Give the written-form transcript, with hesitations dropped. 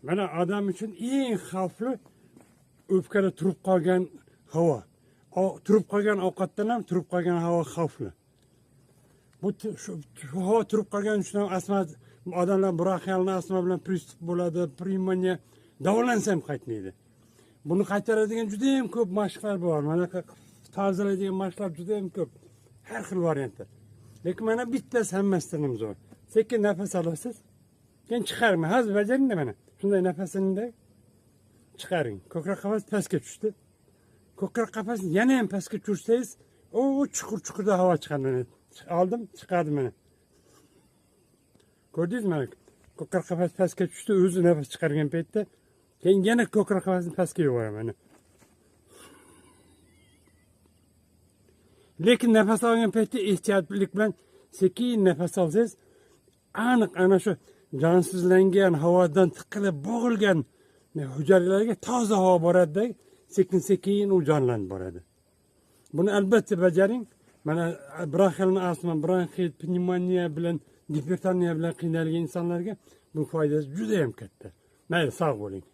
Mana odam uchun eng xavfli o'pkada turib qolgan havo. Turib qolgan ovqatdan ham turib qolgan havo xavfli. Bu shu havo turib qolgani uchun ham astma odamlar bronxialni astma bilan приступ bo'ladi, pnevmoniya davolansa ham qaytmaydi. Buni qaytaradigan juda ham ko'p mashqlar bor. Manaqa tozalaydigan mashqlar juda ham ko'p. Har xil variantda. Lekin mana bittasi hammasidan ham zo'r. Sekin nafas olasiz. Keyin chiqaring. Hozir bajaringda mana. Shunday nafasini chiqaring. Ko'krak qafas pastga tushdi. Ko'krak qafasni yana ham pastga tushirsangiz, u chuqur chuqurda havo chiqadi mana. Oldim, chiqardim mana. Ko'rdingizmi mana? Ko'krak qafas pastga tushdi, o'zi nafas chiqargan paytda keyin yana ko'krak qafasni pastga yuboraman mana. Lekin nafas olgan paytda ehtiyotlik bilan sekin nafas olsangiz, aniq ana shu jonsizlangan havodan tiqilib bo'g'ilgan hujayralarga toza havo boradida, sekin sekin u jonlanib boradi. Buni albatta bajaring. Mana bronxial astma, bronxit, pnevmoniya bilan, gipertoniya bilan qiynalgan insonlarga bu foydasi juda ham katta. Mayli, sog' bo'ling.